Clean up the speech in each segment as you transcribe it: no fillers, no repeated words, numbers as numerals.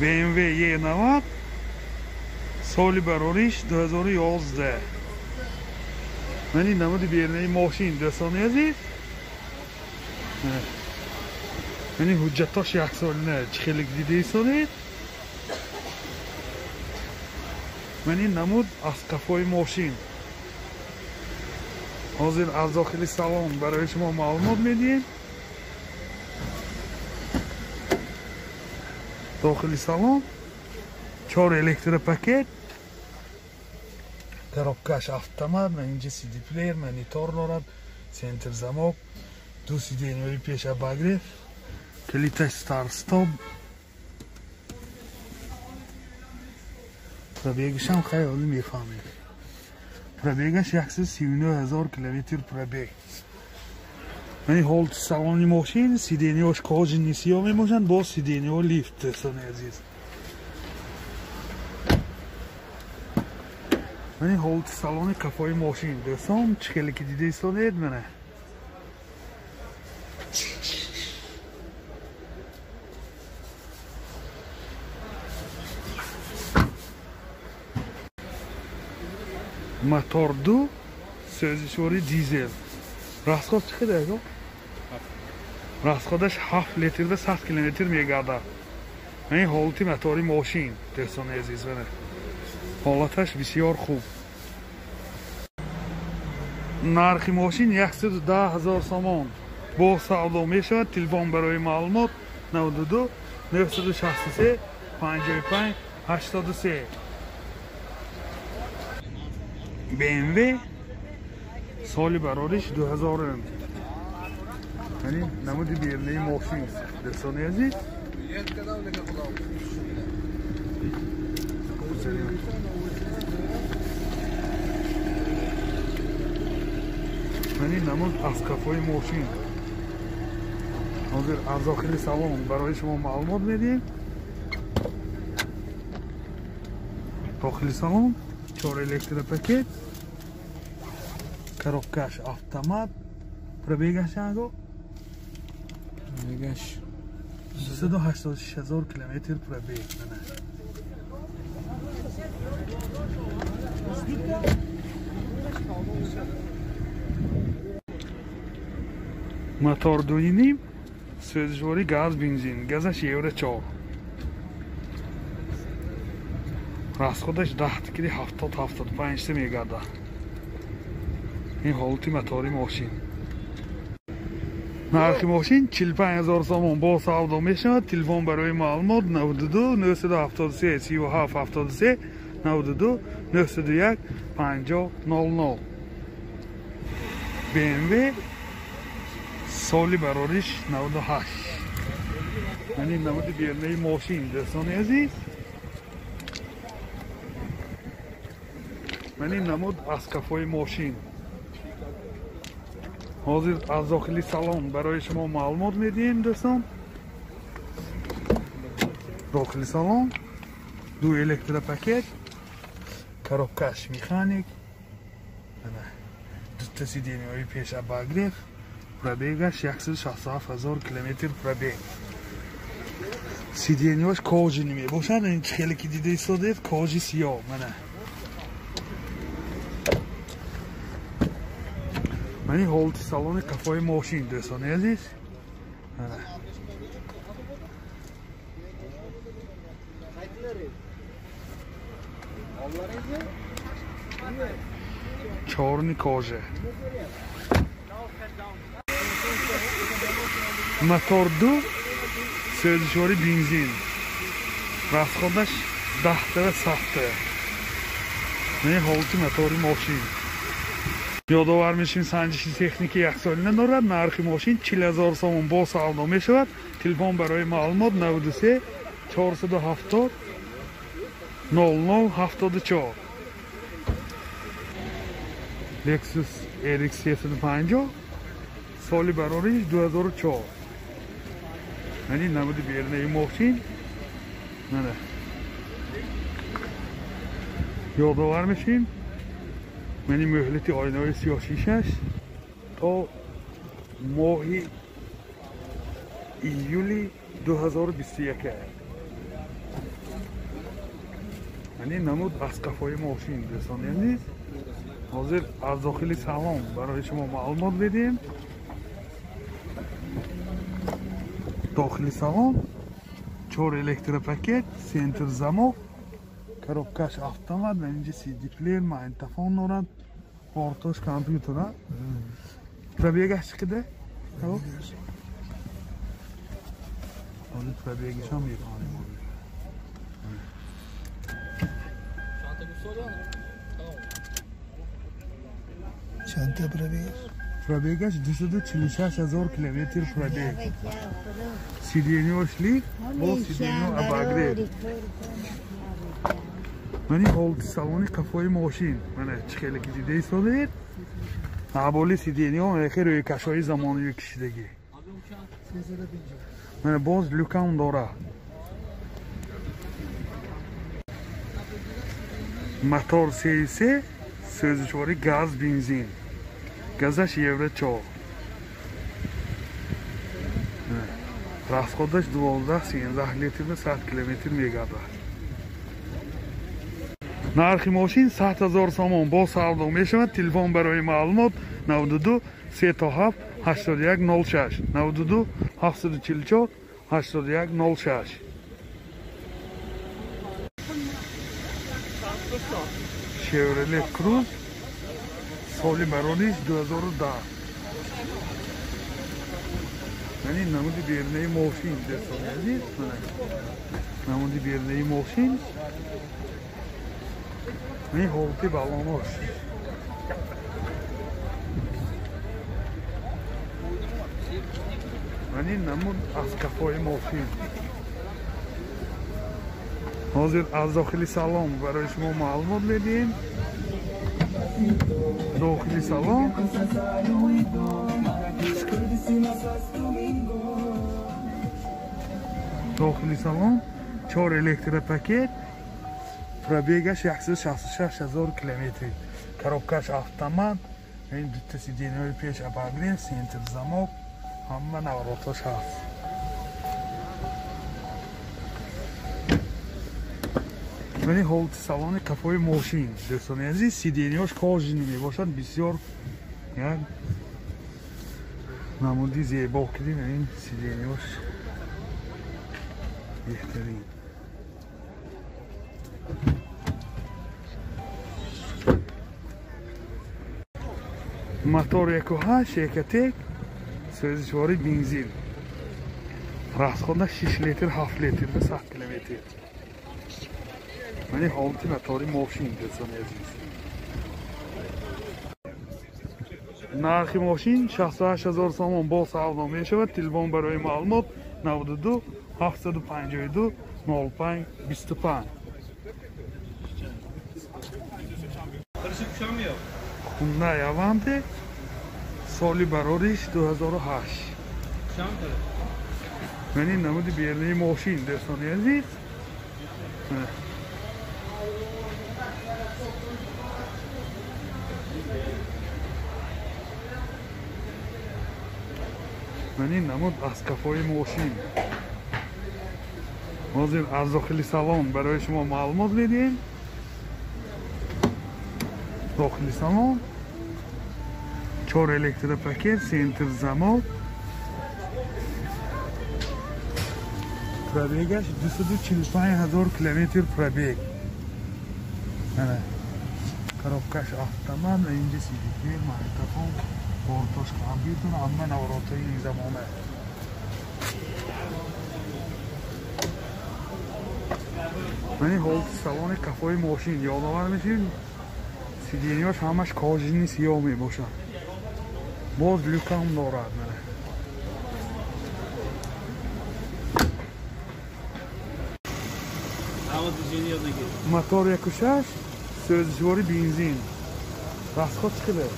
BMW E90 соли барориш 2011. Мани намуди бернаи мошин дӯстони азиз. Мани ҳуҷҷатош яксолина чӣ хеле дида истодед. Мани намуд аз қафои мошин. Ҳозир аз дохили салон барои шумо маълумот медиҳем. Дохили салон 4 электропакет, коробкаш автомат, инҷа CD плеер, монитор дорад, центр замок, ду сиденьяи пеш обогрев, калиташ старт-стоп. Пробегашам хаёли мефаҳмед. Пробегаш 139 000 километр пробег. Мани ҳолати салони мошин, сиденьяш кожини сиёҳ мебошанд, бо сиденьяҳо лифт, дӯстони азиз. Мани ҳолати салони қафои мошин, дӯстон, чӣ хеле ки дида истодед, мана. Мотор 2, сӯзишвори дизел. Расход чӣ қадар аст? Расходаш 7 литрда 100 километр мегардад. Ин ҳолати мотори мошин, дӯстони азиз, мана. Ҳолаташ бисёр хуб. Нархи мошин 110 000 сомон. Бо савдо мешавад. Телефон барои маълумот 92 963 55 83. BMW соли барориш 2000. Яъне намуди бернаи мошин, дӯстони азиз. Мани намуд аз қафои мошин. Ҳозир аз дохили салон барои шумо маълумот медиҳем. Дохили салон 4 электропакет, коробкаш автомат, пробегаш чанго? Пробегаш 286 000 километр пробег. Мотор 2,5, сӯзишвори газ бензин, газаш евро 4. Расходаш 10 кили 70-75 мегардад. Ин ҳолати мотори мошин. Нархи мошин 45 000 сомон бо савдо мешавад. Телефон барои маълумот 92 973 37 73 92 901 50 00. BMW соли барориш 98. Мани намуди бернаи мошин, дӯстони азиз. Мани намуд аз қафои мошин. Ҳозир аз дохили салон барои шумо маълумот медиҳем, дӯстон. Дохили салон ду электропакет, коробкаш механик, дута сиденьяҳои пеш обогрев, пробегаш 167 000 километр пробег. Сиденьяш кожини мебошад, ин чӣ хеле ки дида истодед, кожи сиёҳ, мана. Мани ҳолати салони қафои мошин, дӯстони азиз. Чорни кожа. Мотор 2, сӯзишвори бензин. Расходаш 10 ва 100. Мани ҳолати мотори мошин. Ёдовар мешавем, санҷиши техники яксолина дорад. Нархи мошин 40 000 сомон бо савдо мешавад. Телефон барои маълумот 93 470 00 74. Lexus RX 350 соли барориш 2004. Мани намуди бернаи мошин. Мана. Ёдовар мешавем, мани муҳлати оинаҳои сиёҳшишаш то моҳи июли 2021. Яъне намуд аз қафои мошин дӯстони азиз. Ҳозир аз дохили салон барои шумо маълумот медиҳем. Дохили салон 4 электропакет, центр замок, коробкаш автомат ва инҷа CD плеер, магнитофон дорад, портош компютер. Пробегаш чӣ қадар? Ҳозир пробегашам мефаҳмем. Чанд пробег? Пробегаш 246 000 километр пробег. Сиденьош лифт, бо сиденьо обогрев. Мани ҳолати салони қафои мошин. Мана чӣ хеле ки дида истодаед. Аболи сиденьо яхе рӯйкашҳои замонавӣ кишидагӣ. Мана боз люкам дорад. Мотор 33, сӯзишворӣ газ, бензин. Газаш евро 4. Расходаш 12-13 литр ба 100 километр мегардад. Нархи мошин 100 000 сомон бо савдо мешавад. Телефон барои маълумот 92 37 81 06 92 744 81 06. Chevrolet Cruze соли барониш 2010. Яъне намуди берунаи мошин дӯстони азиз. Намуди берунаи мошин. Ин ҳолати балонош. Яъне намуд аз қафои мошин. Ҳозир аз дохили салон барои шумо маълумот медиҳем. Дохили салон дохили салон 4 электропакет, пробегаш 166 000 километр, коробкаш автомат, ин дута сиденьои пеш обогрев, центр замок, ҳама наворотош ҳаст. Мани ҳолати салони қафои мошин дӯстони азиз. Сиденьош кожини мебошад, бисёр як намуди зебо кидим. Ин сиденьош беҳтарин. Мотор 1.8 Экотек, сӯзишворӣ бензин. Расходаш 6 литр 7 литр ба 100 километр. Мани ҳолати мотори мошин дӯстони азиз. Нархи мошин 68 000 сомон бо савдо мешавад. Телефон барои маълумот 92 752 05 25. Hyundai Avante соли барориш 2008. Мани намуди берунаи мошин дӯстони азиз. Мани намуд аз қафои мошин. Ҳозир аз дохили салон барои шумо маълумот медиҳем. Дохили салон 4 электропакет, центр замок, пробегаш 245 000 километр пробег. Коробкаш автомат, инҷа CD плеер, магнитофон, портош компютер, ҳама наворотҳои ин замона. Мани ҳолати салони қафои мошин ёдовар мешавем. Сиденьош ҳамаш кожини сиёҳ мебошад. Боз люкам дорад. Мотор 1.6, сӯзишворӣ бензин. Расход чӣ қадар?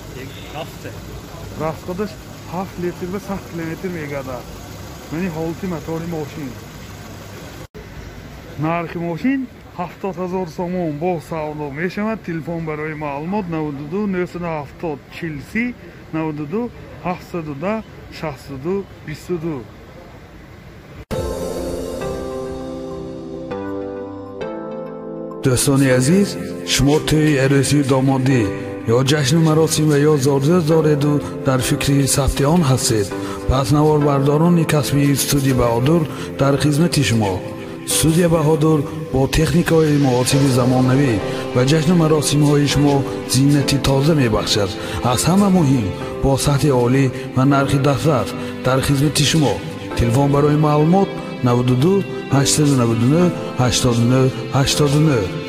Расходаш 7 литр ба 100 километр мегардад. Мани ҳолати мотори мошин. Нархи мошин 70 000 сомон бо савдо мешавад. Телефон барои маълумот 92 970 40 92 710 62 22. Дӯстони азиз, шумо тӯи арӯсию домодӣ ё ҷашну маросим ва ё зодрӯз дореду дар фикри сабти он ҳастед, пас наворбардорони касбии студия Баҳодур дар хизмати шумо. Студия Баҳодур бо техникаҳои муосири замонавӣ ва ҷашну маросимҳои шумо зинати тоза мебахшад. Аз ҳама муҳим, бо сатҳи олӣ ва нархи дастрас дар хизмати шумо. Телефон барои маълумот 92 899 89 89.